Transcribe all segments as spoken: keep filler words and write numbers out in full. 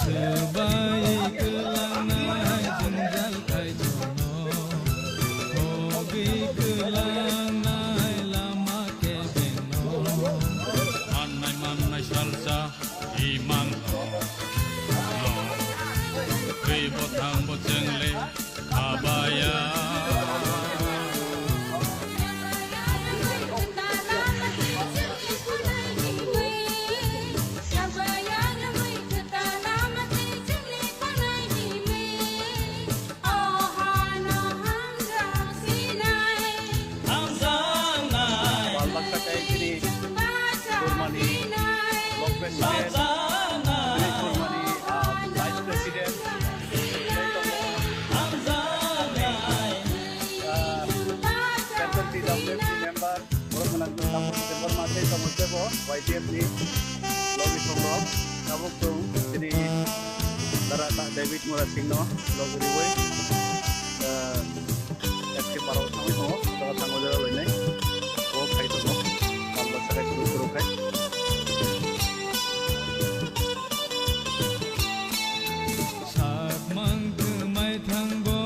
Kwbai kwlangnai jwngjal kaitorno, hogwi kwlangnai lama kebengno. Mannai mannai salsa imanno, no. Twi bo thang bo chwngle khabaya. Hamjaknai. Hamjaknai. Palbaksa khe chini Kurmani block president, Hamjaknai. Chini Kurmani, ah, vice president, Hamjaknai. Ah, Central T W F C member, borok gwnang gwnang tabuk December maso tongmo sebo Y T F ni logi songo tabuk chwng chini dara ta David Murasing no logi riwi, ah, F K parao thangwi tongo, jaga thango jaga loinai. O phai tongo. Palbaksa khe kuru kuru khai. Sakmang kwmai thangbo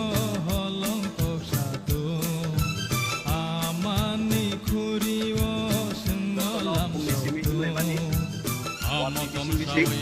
holong kok satung. Amani khuri o sengno lam sotung. Amo tomsawi